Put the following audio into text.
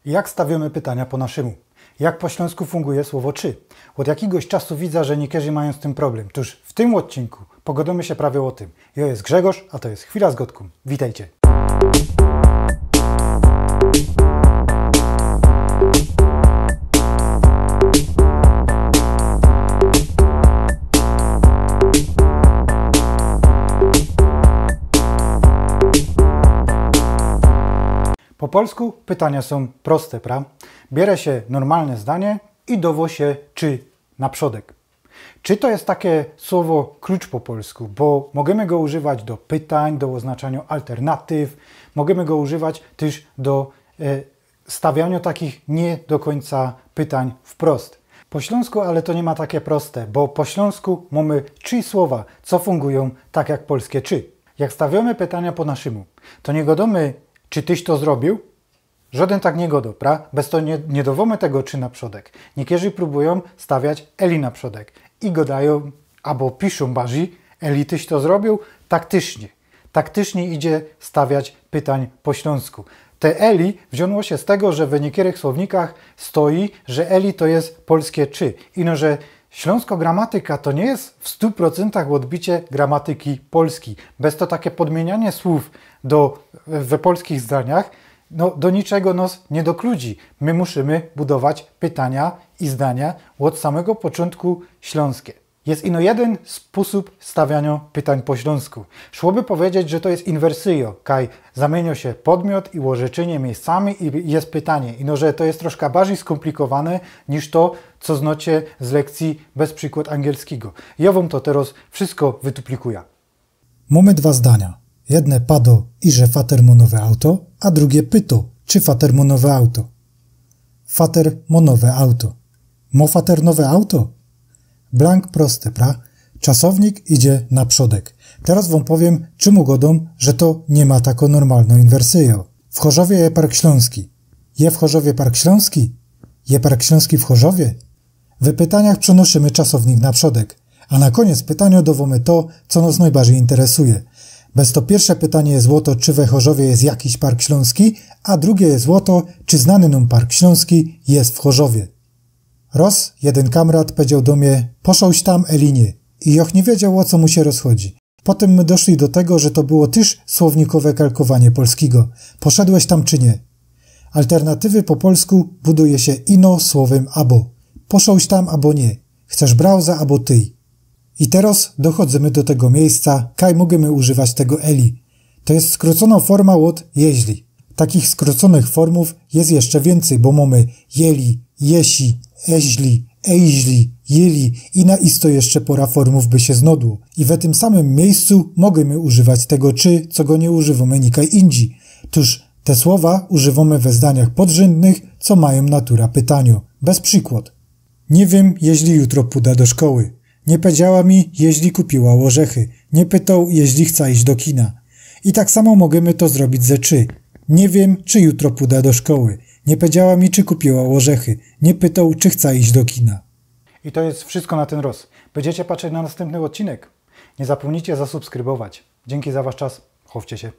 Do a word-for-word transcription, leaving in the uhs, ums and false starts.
Jak stawiōmy pytania po naszymu? Jak po ślōnsku funguje słowo czy? Ôd jakigoś czasu widzã, że niykerzy majōm z tym problym. Tōż w tym ôdcinku pogodōmy sie prawie ô tym. Jŏ je Grzegorz, a to je Chwila z Gŏdkōm. Witejcie. Po polsku pytania sōm proste, pra? Biere sie normalne zdanie i dŏwŏ sie czy na przodek. Czy to je takie słowo klucz po polsku, bo możymy go używać do pytań, do ôznaczaniŏ alternatyw, możymy go używać tyż do e, stawianiŏ takich niy do kōńca pytań wprost. Po ślōnsku, ale to niy ma takie proste, bo po ślōnsku mōmy czy słowa, co fungujōm tak jak polskie czy. Jak stawiōmy pytania po naszymu, to niy gŏdōmy, czy tyś to zrobiōł? Żŏdyn tak niy gŏdŏ, pra? Bez to niy, niy dŏwōmy tego czy na przodek. Niykerzy prōbujōm stawiać eli na przodek i gŏdajōm, abo piszōm bardzij, eli tyś to zrobiōł? Taktycznie. Taktycznie idzie stawiać pytań po ślōnsku. Te eli wziōnło sie z tego, że w niykerych słownikach stoi, że eli to je polskie czy. Ino, że ślōnskŏ gramatyka to niy je w stu procyntach ôdbiciŏ gramatyki polskij. Bez to takie podmiynianie słōw do, we polskich zdaniach, no, do niczego nŏs niy dokludzi. My musimy budować pytania i zdania ôd samego poczōntku ślōnskie. Je ino jedyn spōsōb stawianiŏ pytań po ślōnsku. Szłoby pedzieć, że to je inwersyjŏ, kaj zamiyniŏ sie podmiot i ôrzeczenie miyjscami i je pytanie. Ino, że to je troszka bardzij skōmplikowane niż to, co znŏcie z lekcyje bez przikłŏd angielskigo. Jŏ wōm to teroz wszysko wytuplikuja. Mōmy dwa zdania. Jedne padŏ, iże fater mŏ nowe auto, a drugie pytŏ, czy fater mŏ nowe auto. Fater mŏ nowe auto. Mŏ fater nowe auto? Blank proste, pra? Czasownik idzie na przodek. Teroz wōm powiym, czymu gŏdōm, że to niy ma tako normalno inwersyjŏ. W Chorzowie je Park Ślōnski. Je w Chorzowie Park Ślōnski? Je Park Ślōnski w Chorzowie? We pytaniach przenŏszymy czasownik na przodek. A na kōniec pytaniŏ dŏwōmy to, co nŏs nojbardzij interesuje. Bez to piyrsze pytanie je ô to, czy we Chorzowie je jakiś Park Ślōnski, a drugie je ô to, czy znany nōm Park Ślōnski je w Chorzowie. Roz jedyn kamrat pedzioł do mie: „Poszołś tam, eli niy?” I jŏch niy wiedzioł, ô co mu sie rozchodzi. Potym my doszli do tego, że to było tyż słownikowe kalkowanie polskigo. Poszedłeś tam czy niy? Alternatywy po polsku buduje sie ino słowym abo. Poszołś tam abo niy? Chcesz brauza abo tyj? I teroz dochodzymy do tego miyjsca, kaj możymy używać tego eli. To je skrōconŏ forma ôd jeźli. Takich skrōconych formōw je jeszcze wiyncyj, bo mōmy jeli, jesi, eźli, ejźli, jyli i na isto jeszcze pora formōw by sie znŏdło. I we tym samym miyjscu możymy używać tego czy, co go niy używōmy nikaj indzi. Tōż te słowa używōmy we zdaniach podrzyndnych, co majōm natura pytaniŏ. Bez przikłŏd. „Niy wiym, jeźli jutro pōda do szkoły. Niy pedziała mi, jeźli kupiła ôrzechy. Niy pytoł, jeźli chca iś do kina”. I tak samo możymy to zrobić ze czy. „Niy wiym, czy jutro pōda do szkoły. Niy pedziała mi, czy kupiła ôrzechy. Niy pytoł, czy chca iś do kina”. I to je wszysko na tyn roz. Bydziecie patrzeć na nŏstympny ôdcinek? Niy zapōmnijcie zasubskrybować. Dziynki za wasz czas. Chowcie sie.